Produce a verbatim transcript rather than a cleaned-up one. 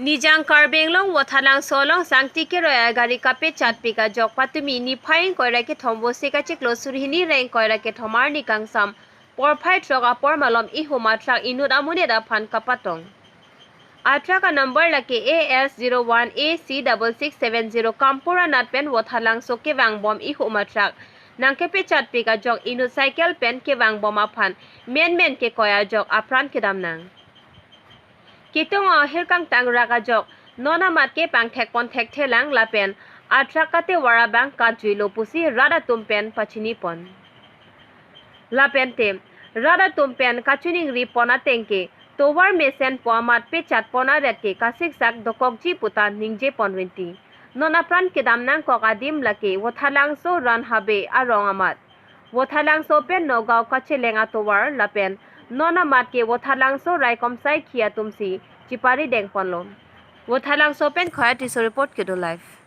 Nijang Karbi Anglong Vothatlangso along sangti keroi agari kapechatpik ajok patumi niphai ingkoi ra kethom Vosik achiklo suri hini ra ingkoi ra kethom arni kangsam porphai throk apor malom ihum atruck inut amonit aphan kapatong. Atruck anumber lake A S zero one A C double six seven zero Kampur anat pen Vothatlangso kevangbom ihum atruck nangkepechatpik ajok inut cycle pen kevangbom aphan menmen kekoi ajok apran kedam nang. Ketung ahir kangtang rak ajok non amat ke pangthekpon thekthelang lapen atruck katovar abang katjuilo pusi rat atum pen pachinipon. Lapen te rat atum pen kachiningripon ateng ke tovar mesenpo amat pechatpon aret ke kasiksak dokokji puta ningjepon rinti. Non apran kedam nangkok adim lake Vothatlangso Ranhabe arong amat Vothatlangso pen Nagaon kacheleng atovar lapen non amat ke Vothatlangso raikom saikhi atumsi chiparidengponlo. Vothatlangso pen Khoya Tisso report, Kedo Live.